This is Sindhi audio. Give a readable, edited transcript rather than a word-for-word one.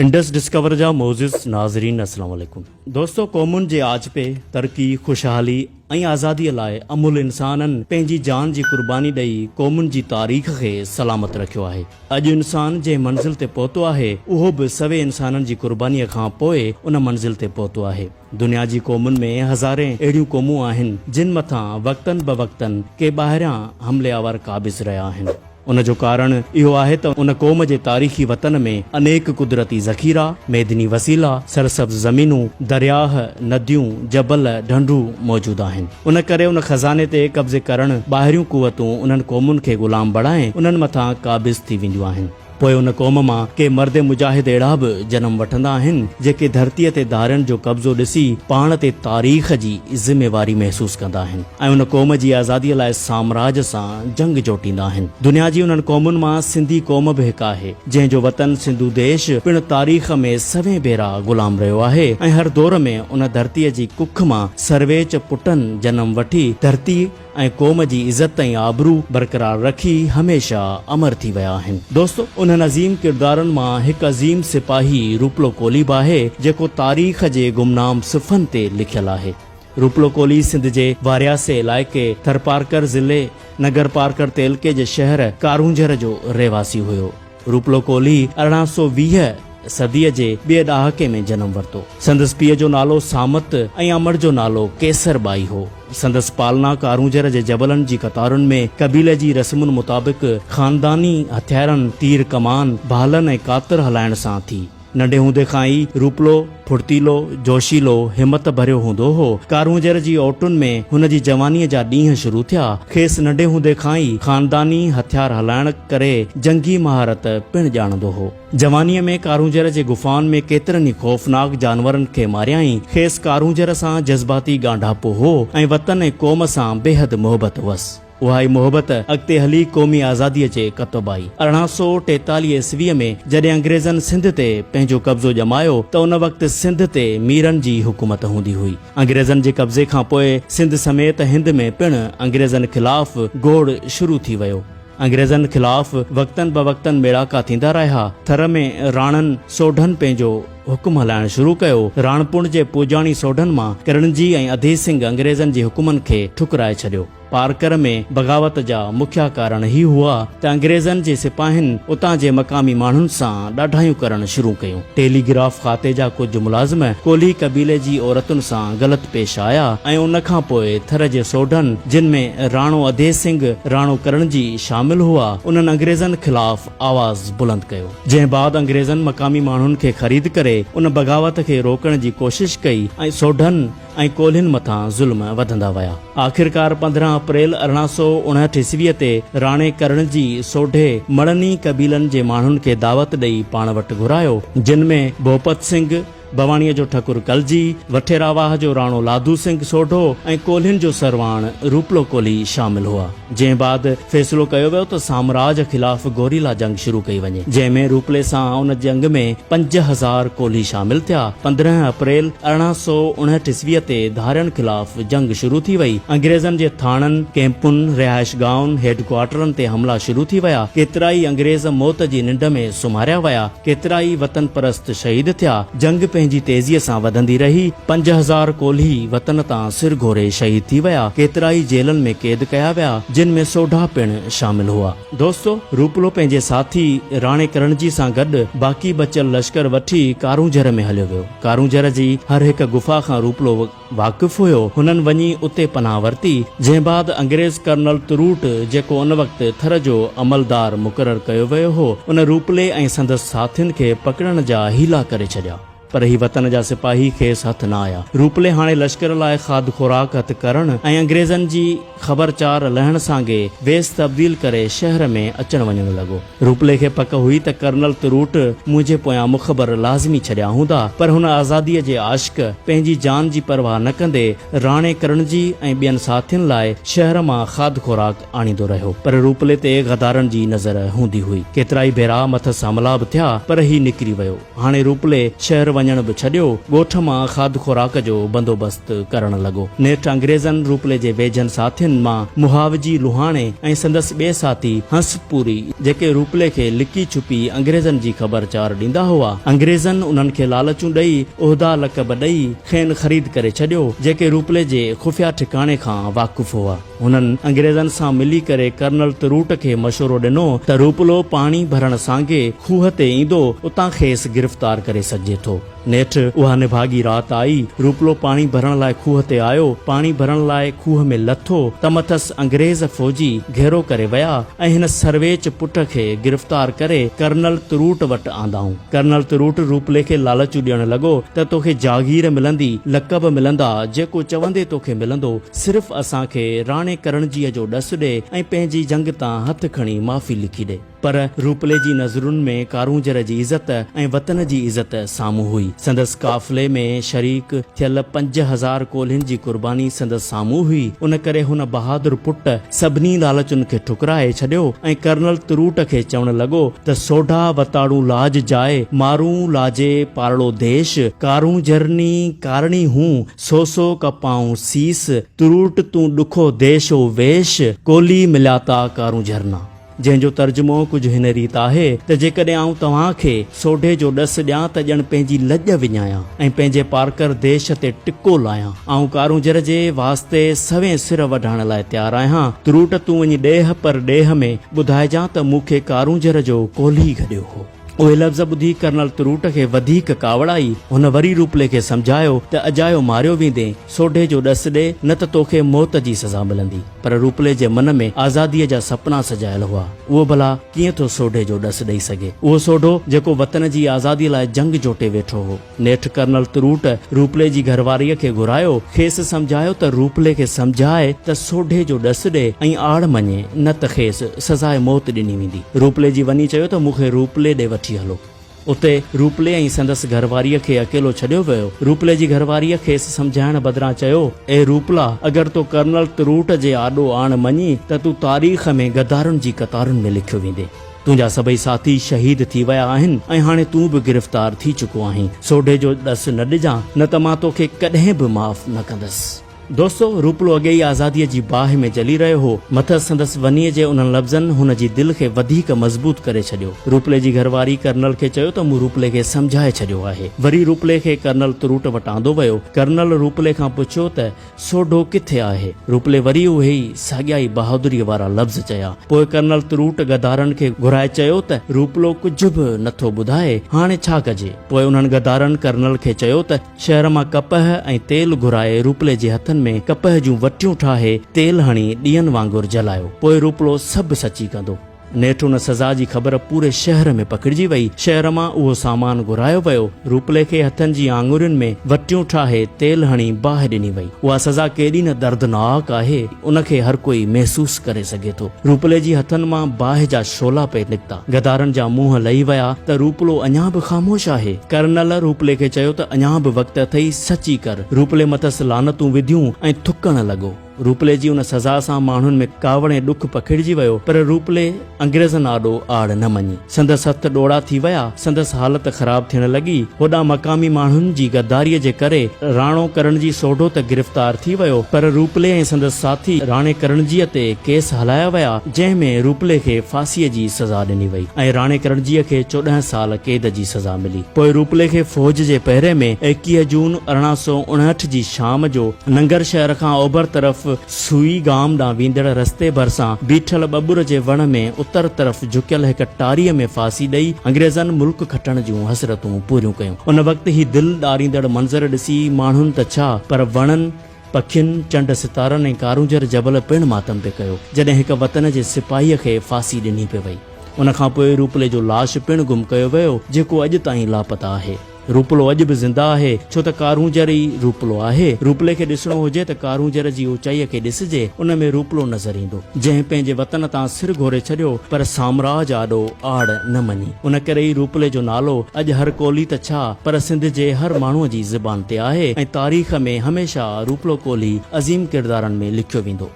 انڊس ڊسڪور جا معزز ناظرين السلام عليڪم دوستو قومن جي آجپي، ترقي، خوشحالي ۽ آزادي لاء املھ انسانن پنهنجي جان جي قرباني ڏئي قومن جي تاريخ کي سلامت رکيو آهي. اڄ انسان جنهن منزل تي پهتو آهي اهو به سوين انسانن جي قرباني کان پوء ان منزل تي پهتو آهي. دنيا جي قومن ۾ هزارين اهڙيون قومون آهن جن مٿان وقتن بوقتن ڪي ٻاهريان حملي آور قابض رهيا آهن. ان جو ڪارڻ اهو آهي ته ان قوم جي تاريخي وطن ۾ انيڪ قدرتي ذخيرا، معدني وسيلا، سرسبز زمينون، درياهه، نديون، جبل، ڍنڍون موجود آهن. ان ڪري ان خزاني تي قبضي ڪرڻ ٻاهريون قوتون انهن قومن کي غلام بڻائي انهن مٿان قابض ٿي وينديون آهن. پوء ان قوم مان ڪي مرد مجاهد اهڙا به جنم وٺندا آهن، جيڪي ڌرتيء تي ڌارين جو قبضو ڏسي پاڻ تي تاريخ جي ذميواري محسوس ڪندا آهن ۽ ان قوم جي آزاديء لاء سامراج سان جنگ جوٽيندا آهن. دنيا جي انهن قومن مان سنڌي قوم به هڪ آهي، جنهن جو وطن سنڌو ديش پڻ تاريخ ۾ سوين ڀيرا غلام رهيو آهي ۽ هر دور ۾ ان ڌرتيء جي ڪک مان سرويچ پٽن جنم وٺي ڌرتي ۽ قوم جي عزت ۽ آبرو برقرار رکي هميشه امر ٿي ويا آهن. دوستو انهن عظيم ڪردارن مان هڪ عظيم سپاهي روپلو ڪولهي به آهي جيڪو تاريخ جي گمنام صفحن تي لکيل آهي. روپلو ڪولهي سنڌ جي وارياسي علائقي ٿرپارڪر ضلعي نگرپارڪر تعلقي جي شهر ڪارونجهر جو رهواسي هيو. روپلو ڪولهي 1820 صديء جي ٻئي ڏهاڪي ۾ جنم ورتو. سندس پيء جو نالو سامت ۽ امڙ جو نالو ڪيسر ٻائي هو. سندس پالنا ڪارونجهر جي جبلن جي قطارن ۾ قبيلي جي رسمن مطابق خانداني هٿيارن، تير ڪمان، ڀالن ۽ ڪاتر هلائڻ سان ٿي. ننڍي هوندي کان ئي روپلو ڦڙتيلو، جوشيلو، همت ڀريو هوندو هو. ڪارونجهر جي اوٽن ۾ هن جي جوانيء جا ڏينهن شروع ٿيا. کيس ننڍي هوندي کان ئي خانداني هٿيار هلائڻ ڪري جنگي مهارت پڻ ڄاڻندو هو. جوانيء ۾ ڪارونجهر جي غفائن ۾ ڪيترن ئي خوفناڪ جانورن کي ماريائين. کيس ڪارونجهر سان جذباتي ڳانڍاپو هو ۽ وطن ۽ قوم سان بيحد محبت هئس. اها ئي محبت اڳتي هلي قومي آزاديء جي ڪتب آئي. 1843 عيسويء ۾ جڏهن انگريزن سنڌ تي پنهنجو قبضو ڄمايو ته ان وقت سنڌ تي ميرن جي حڪومت هوندي هئي. انگريزن جي قبضي کان پوء سنڌ سميت هند ۾ پڻ انگريزن خلاف گوڙ شروع ٿي ويو. انگريزن خلاف وقتن بوقتن ميڙاڪا ٿيندا رهيا. ٿر ۾ راڻن سوڍن پنهنجو حڪم هلائڻ شروع ڪيو. راڻپڻ جي پوڄاڻي سوڍن مان ڪرڻجي ۽ اڌي سنگهه انگريزن جي حڪمن کي ٺڪرائي ڇڏيو. پارڪر ۾ بغاوت جا مکيه ڪارڻ هي هئا ته انگريزن جي سپاهين اتان جي مقامي ماڻهن سان ڏاڍايون ڪرڻ شروع ڪيون. ٽيلي گراف کاتي جا ڪجهه ملازم ڪولهي قبيلي جي عورتن سان غلط پيش آيا ۽ ان کان پوء ٿر جي سوڍن جن ۾ راڻو اڌي سنگهه، راڻو ڪرڻجي شامل هئا، انهن انگريزن خلاف آواز بلند ڪيو. جنهن بعد انگريزن مقامي ماڻهن کي خريد ڪري ان بغاوت کي روڪڻ جي ڪوشش ڪئي ۽ سوڍن ۽ ڪولهين مٿان ظلم وڌندا ويا. آخرڪار 15 اپريل 1859 عيسويء تي راڻي ڪرڻ جي سوڍي مڙني قبيلن جي ماڻهن کي دعوت ڏئي پاڻ وٽ گهرايو، جن ۾ ڀوپت سنگهه، ڀواڻيء جو ٺڪر ڪلجي، وٺيرا واهه جو راڻو لاڌو سنگهه سوڍو ۽ ڪولهين جو سرواڻ روپلو ڪولهي شامل هئا. جنهن بعد فيصلو ڪيو ويو ته سامراج خلاف گوريلا جنگ شروع ڪئي وڃي، جنهن ۾ روپلي سان ان جنگ ۾ 5000 ڪولهي شامل ٿيا. 15 اپريل 1859 عيسويء تي ڌارين خلاف جنگ شروع ٿي وئي. انگريزن جي ٿاڻن، ڪئمپن، رهائشگاهن، هيڊ ڪوارٽرن تي حملا شروع ٿي ويا. ڪيترائي انگريز موت جي ننڊ ۾ سمهاريا ويا. ڪيترائي وطن پرست شهيد ٿيا. جنگ پنهنجي تيزيء سان وڌندي رهي. 5000 ڪولهي وطن تان سر گهوري شهيد ٿي ويا. ڪيترائي جيلن ۾ قيد ڪيا ويا، جن ۾ سوڍا پڻ شامل هئا. دوستو! روپلو پنهنجي ساٿي راڻي ڪرڻجي سان گڏ باقي بچيل لشڪر وٺي ڪارونجهر ۾ هليو ويو. ڪارونجهر جي هر هڪ غفا کان روپلو واقف هيو. هنن وڃي اتي پناهه ورتي، جنهن بعد انگريز ڪرنل تروٽ، جيڪو ان وقت ٿر جو عملدار مقرر ڪيو ويو هو، ان روپلي ۽ سندس ساٿين کي پڪڙڻ جا حيلا ڪري ڇڏيا. پر هي وطن جا سپاهي کيس هٿ نه آيا. روپلي هاڻي لشڪر لاء کاڌ خوراڪ هٿ ڪرڻ ۽ انگريزن جي خبر چار لهڻ سانگي ويس تبديل ڪري شهر ۾ اچڻ وڃڻ لڳو. روپلي کي پڪ هئي ته ڪرنل تروٽ منهنجي پويان مخبر لازمي ڇڏيا هوندا، پر هن آزاديء جي عاشق پنهنجي جان جي پرواهه نه ڪندي راڻي ڪرڻجي ۽ ٻين ساٿين لاء شهر مان کاڌ خوراڪ آڻيندو رهيو. پر روپلي تي غدارن جي نظر هوندي هئي. ڪيترائي ڀيرا مٿس حملا به ٿيا، پر هي نڪري ويو. هاڻي روپلي شهر وڃڻ. وڃڻ به ڇڏيو، ڳوٺ مان کاڌ خوراڪ جو بندوبست ڪرڻ لڳو. نيٺ انگريزن روپلي جي ويجهن ساٿين مان مهاوجي لوهاڻي ۽ سندس ٻئي ساٿي هنس پوري، جيڪي روپلي کي لڪي ڇپي انگريزن جي خبر چار ڏيندا هئا، انگريزن انهن کي لالچون ڏئي، عهدا لقب ڏئي، کين خريد ڪري ڇڏيو، جيڪي روپلي جي خفيه ٺڪاڻي کان واقف هئا. هنن انگريزن سان ملي ڪري ڪرنل تروٽ کي مشورو ڏنو ته روپلو پاڻي ڀرڻ سانگي کوهه تي ايندو، اتان کيس گرفتار ڪري سگهجي ٿو. نيٺ اها نڀاڳي رات آئي، روپلو پاڻي ڀرڻ لاء کوهه تي آيو، پاڻي ڀرڻ لاء کوهه ۾ لٿو ته مٿس انگريز فوجي گهيرو ڪري ويا ۽ هن سرويچ پٽ کي گرفتار ڪري ڪرنل تروٽ وٽ آندائون. ڪرنل تروٽ روپلي کي لالچون ڏيڻ لڳو ته توکي جاگير ملندي، لقب ملندا، جيڪو چوندي توکي ملندو. صرف اسان کي راڻي ڪرڻجيء جو ڏس ڏي ۽ پنهنجي جنگ تان هٿ کڻي معافي لکي ڏي. پر روپلي جي نظرن ۾ ڪارونجهر جي عزت ۽ وطن جي عزت سامهون هئي. سندس قافلي ۾ شريڪ ٿيل 5000 ڪولهين جي قرباني سندس سامهون هئي. ان ڪري هن بهادر پٽ سڀني لالچن کي ٺڪرائي ڇڏيو ۽ ڪرنل تروٽ کي چوڻ لڳو ته سوڍا وتاڙون لاج جاء، مارون لاجي پارڙو ديش، ڪارونجهرني ڪارڻي هون، سو سو ڪپائون سيس، تروٽ تون ڏکو ديش او ويش، ڪولي ملياتا ڪارونجهرنا. جنهن جو ترجمو ڪجهه هن ريت آهي ته جيڪڏهن آئون توهان کي سوڍي جو ڏس ڏيان ته ڄڻ پنهنجي لڄ وڃايان ۽ پنهنجي پارڪر ديش تي ٽڪو لايان. آئون ڪارونجهر جي واسطي سوين سر وڍائڻ لاء تيار آهيان. تروٽ تون وڃي ڏيهه پر ڏيهه ۾ ٻڌائجان ته مون کي ڪارونجهر جو ڪولهي گڏيو هو. اهي لفظ ٻڌي ڪرنل تروٽ کي وڌيڪ ڪاوڙ آئي. هن وري روپلي کي سمجهايو ته اجايو ماريو ويندين، سوڍي جو ڏس ڏي، نه ته توکي موت جي سزا ملندي. پر روپلي جي من ۾ آزاديء جا سپنا سجايل هئا. اهو ڀلا ڪيئن ٿو سوڍي جو ڏس ڏئي سگهي؟ اهو سوڍو جيڪو وطن جي آزاديء لاء جنگ جوٽي ويٺو هو. نيٺ ڪرنل تروٽ روپلي جي گهرواريء کي گهرايو، کيس سمجهايو ته روپلي کي سمجهاء ته سوڍي جو ڏس ڏي ۽ آڙ مڃي، نه ته کيس سزاء موت ڏني ويندي. روپلي جي وني چيو ته مون کي روپلي ڏي وٺي هلو. اتي روپلي ۽ سندس گهرواريء کي اڪيلو ڇڏيو ويو. روپلي جي گهرواريء کيس سمجهائڻ بدران چيو، اي روپلا! اگر تو ڪرنل تروٽ جي آڏو آڻ مڃي ته تون تاريخ ۾ غدارن جي قطارن ۾ لکيو ويندين. تنهنجا سڀئي ساٿي شهيد ٿي ويا آهن ۽ هاڻي تون به گرفتار ٿي چڪو آهين. سوڍي جو ڏس نه ڏجان، نه ته مان توکي ڪڏهن به معاف نه ڪندس. دوستو! روپلو اڳي ئي آزاديء جي باهه ۾ جلي رهيو هو. مٿس سندس ونيء جي انهن لفظن هن جي دل کي وڌيڪ مضبوط ڪري ڇڏيو. روپلي جي گهرواري ڪرنل کي چيو ته مون روپلي کي سمجهائي ڇڏيو آهي. وري روپلي کي ڪرنل تروٽ وٽ آندو ويو. ڪرنل روپلي کان پڇيو ته سوڍو ڪٿي آهي؟ روپلي وري اهي ئي ساڳيا ئي بهادريء وارا لفظ چيا. پوء ڪرنل تروٽ غدارن کي گهرائي چيو ته روپلو ڪجهه به نه ٿو ٻڌائي، هاڻي ڇا ڪجي؟ پوء انهن غدارن ڪرنل کي چيو ته شهر مان ڪپهه ۽ تيل گهرائي روپلي جي هٿن ۾ ڪپهه جون وٽيون ٺاهي تيل هڻي ڏيئن وانگر جلايو، پوء روپلو سڀ سچي ڪندو. نيٺ ان سزا جي خبر پوري شهر ۾ پکڙجي وئي. شهر مان اهو سامان گهرايو ويو. روپلي کي هٿن جي آڱرين ۾ وٽيون ٺاهي تيل هڻي باهه ڏني وئي. اها سزا ڪيڏي نه دردناڪ آهي، ان کي هر ڪوئي محسوس ڪري سگهي ٿو. روپلي جي هٿن مان باهه جا شعلا پئي نڪتا. غدارن جا منهن لهي ويا ته روپلو اڃا به خاموش آهي. ڪرنل روپلي کي چيو ته اڃا به وقت اٿئي، سچي ڪر. روپلي مٿس لعنتون وڌيون ۽ ٿڪڻ لڳو. روپلي جي ان سزا سان ماڻهن ۾ ڪاوڙ ۽ ڏک پکڙجي ويو، پر روپلي انگريزن آڏو آڙ نه مڃي. سندس هٿ ڏوڙا ٿي ويا، سندس حالت خراب ٿيڻ لڳي. هوڏانهن مقامي ماڻهن جي غداريء جي ڪري راڻو ڪرڻجي سوڍو ته گرفتار ٿي ويو، پر روپلي ۽ سندس ساٿي راڻي ڪرڻجيء تي ڪيس هلايا ويا، جنهن ۾ روپلي کي ڦاسيء جي سزا ڏني وئي ۽ راڻي ڪرڻجيء کي 14 سال قيد جي سزا ملي. پوء روپلي کي فوج جي پهري ۾ 21 جون 1859 جي شام جو ننگر شهر کان اوڀر طرف سوئي گام ڏانهن ويندڙ رستي ڀرسان بيٺل ٻٻر جي وڻ ۾ اتر طرف جهڪيل هڪ ٽاريء ۾ ڦاسي ڏئي انگريزن ملڪ کٽڻ جون حسرتون پوريون ڪيون. ان وقت هي دل ڏاريندڙ منظر ڏسي ماڻهن ته ڇا پر وڻن، پکين، چنڊ ستارن ۽ ڪارونجهر جبل پڻ ماتم پئي ڪيو، جڏهن هڪ وطن جي سپاهيء کي ڦاسي ڏني پئي وئي. ان کان پوء روپلي جو لاش پڻ گم ڪيو ويو، جيڪو اڄ تائين لاپتا آهي. روپلو اڄ به زنده آهي، ڇو ته ڪارونجهر ئي روپلو آهي. روپلي کي ڏسڻو هجي ته ڪارونجهر جي اوچائيء کي ڏسجي، ان ۾ روپلو نظر ايندو. جنهن پنهنجي وطن تان سر گهوري ڇڏيو، پر سامراج آڏو آڙ نه مڃي. ان ڪري ئي روپلي جو نالو اڄ هر ڪولهي ته ڇا، پر سنڌ جي هر ماڻهوء جي زبان تي آهي ۽ تاريخ ۾ هميشه روپلو ڪولهي عظيم ڪردارن ۾ لکيو ويندو.